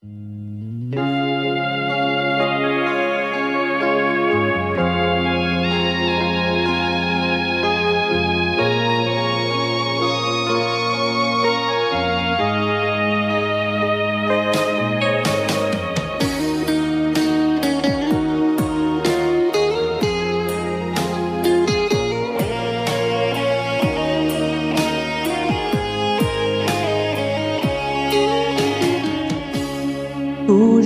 Kuv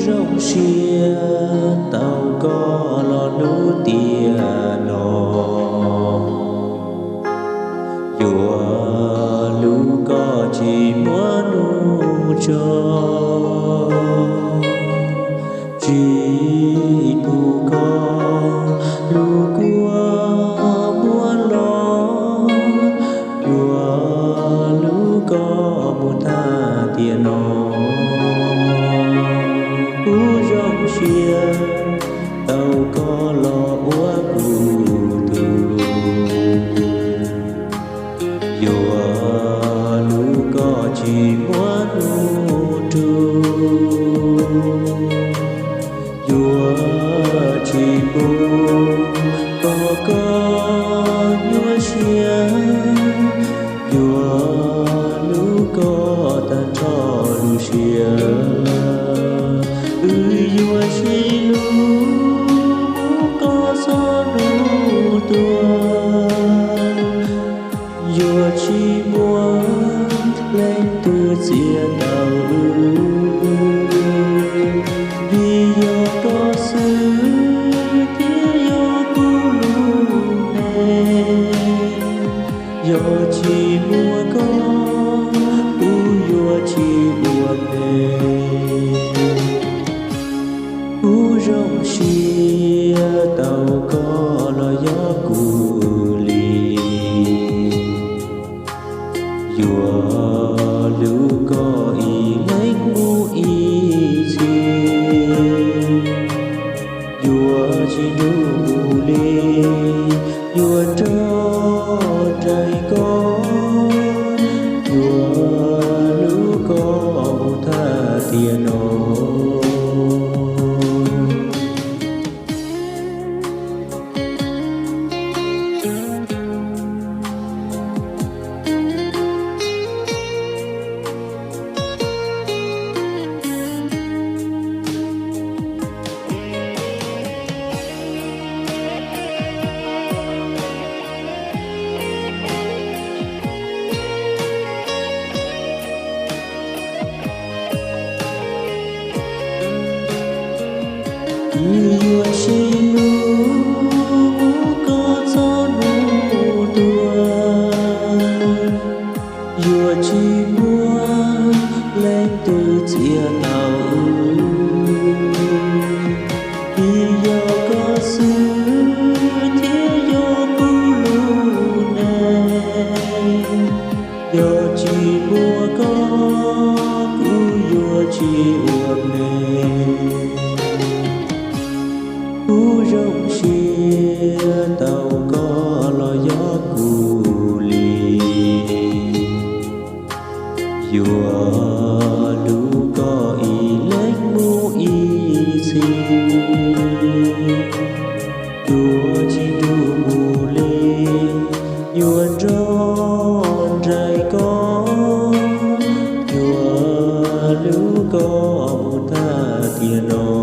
zoo siab tau koj los hnub tiam no, yuav hlub koj tsis muab hnub tso, tsis pub koj lub kua muab los, yuav hlub koj mus tag tiam no. Kuv zoo siab tau koj los ua kuv tug, yuav hlub koj tsis muab hnub rua, yuav tsis pub kom koj nyuaj siab, yuav hlub koj tag nrho lub siab. Wb yuav sib hlub mus koj txoj lub tuag, yuav tsis muaj leej twg txiav tau wb, vim yog koj xwb thiaj yog kuv lub neej. Yog tsis muaj koj, kuv yuav tsis ua neej. Kuv zoo siab tau koj los yog kuv li, yuav hlub koj ib leeg mus ib txhis, yuav tsis nrug mus li, yuav nrog nraim koj, yuav hlub koj mus tag tiam no. Wb yuav sib hlub mus koj txoj lub tuag, yuav tsis muaj leej twg txiav tau wb, vim yog koj xwb thiaj yog kuv lub neej. Yog tsis muaj koj, kuv yuav tsis ua neej. Kuv zoo siab tau koj los yog kuv li, yuav hlub koj ib leeg mus ib txhis, yuav tsis nrug mus li, yuav nrog nraim koj, yuav hlub koj mus tag tiam no.